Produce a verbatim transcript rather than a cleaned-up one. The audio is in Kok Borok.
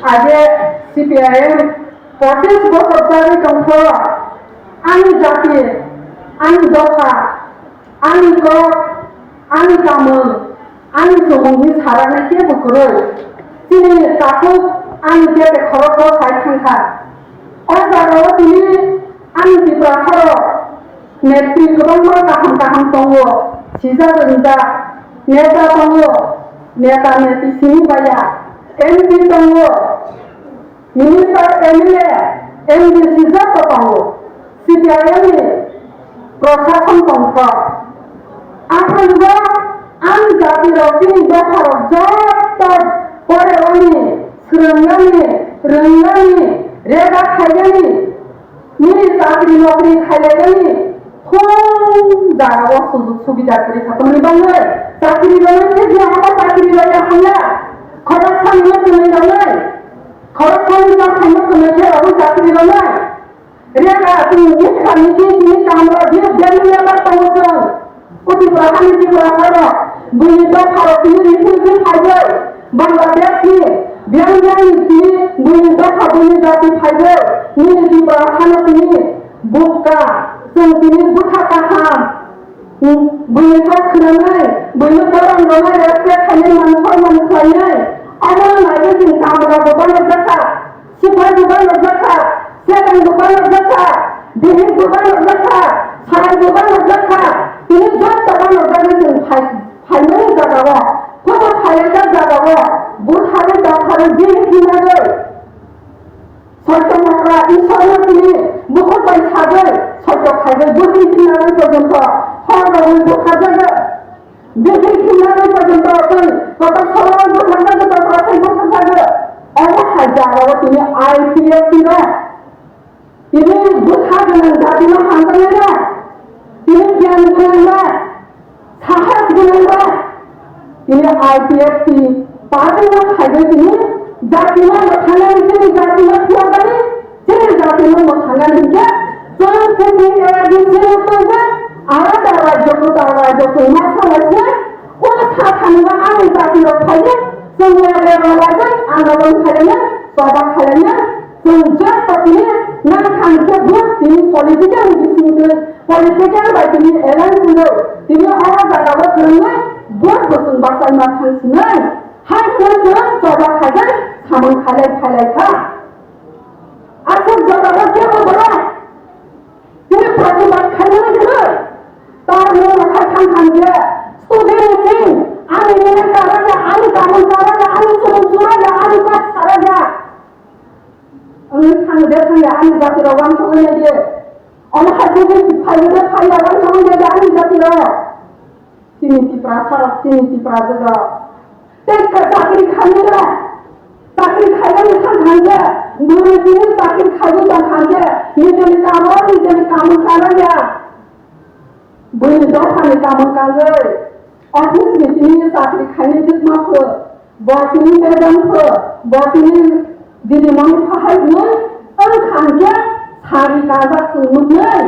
Age C P I M pochis bochor chagwi tongkho, ani jati, ani dopha, ani kok, ani kamung, ani chumungni saraknai kebo kwrwi. Chini takhuk ani bete khoroksa sai thangkha. O jagao tini ani Tiprasarok netri kwbangma kaham kaham tongo, sijak wngjak neta tongo, neta netri simi baya, M P tongo, Minister, M L A, M D C joto tongo, C P I M ni prosason tongkho. Aphuru ang jati rok chini dopha rok joto pore oni, swrwngnani, rwngnani, rega khainani, nini chakri nokri khailainani, khung jagao sujug subida kwrwi kha. Tamni bangwi chakri rwnai khe je abo chakri rwya hanya, khoroksa ni twnwi rwnai. Khoroksa ni tongthai no twnwi khe abo chakri rwnai. Rega chwng bwkha ni twi tini kamra biyo Delhi yabar tongo chwng. O Tripura hani Tripura saro buini dopha rok tini refugee phaibai. Bangladesh ni biyang biyang ni tini buini dopha buini jati phaibai. Nini Tripura sano tini bukka chwng tini bwkha kaham. Buini kok khwnanai, buini borok rwnai, respect khainai, man sorman khlainai. Omo naiwi chwng kamra bo banok jakha, sipai bo banok jakha, sereng bo banok jakha, bihik bo banok jakha, sarai bo banok jakha. Tini joto banok jakha chwng phai, phaimani jagao, khobo phaijak jagao, butharwi, datharwi, bihik hinarwi. Soito mokra Isorno tini bukhuk bai sagwi, soito khaiwi bwtwi thinani porjonto hor rogwi butharjago. Bwtwi thinani porjonto tei kotor soroi butharjago, kotor asai butharjago. Omo hai jagao tini I P F T rok, tini bwtha gwnang jatino hamjaknairok, tini giyan gwnangrok, sahas gwnangrok, tini I P F T party no khaigwi tini jati no mwthangani, chini jati no phiyokani, chini jati no mwthangani hinkhe chwng T T A D C no tongwi alada rajyo, kwtal rajyo chwng ma salaisnai, o sa thani no ani jati rok phaiwi chwng lage rwlagwi andolon khainai, choba khainai, chwng joto tini nang khan khe bo tini political ni bisingtwi, political bai tini alliance wngwi tini o jagao kwrwngnai vote bo chwng bachai ma thang sinai. Hai kheno chwng choba khaigwi samung khailai phailai kha. Aswk jagao kebo borok tini protibad khainani kwrwi. Tar no mothai thang thang khe student ni thing ani nini kara ya, ani kamung kara ya, ani chumung chura ya, ani kok sara ya. Wngwi thang de thang ya ani jati rok wansugwi nai di. Omo hai khe phai de phai ya wansugwi nai di ani jati rok. Chini Tiprasa rok, chini Tiprajwk rok. Tei ka chakri khainai rok. Chakri khainani thang thang khe, bwrwi tini chakri khaiwi tong thang khe, nijeni kamo, nijeni kamung kara ya. Buini dophani kamung kangwi, office ni tini chakri khainai jwkma pho, bo tini madam pho, bo tini didimoni pho hai hwnwi wng kha hwnkhe sari kajak chwng nuknai,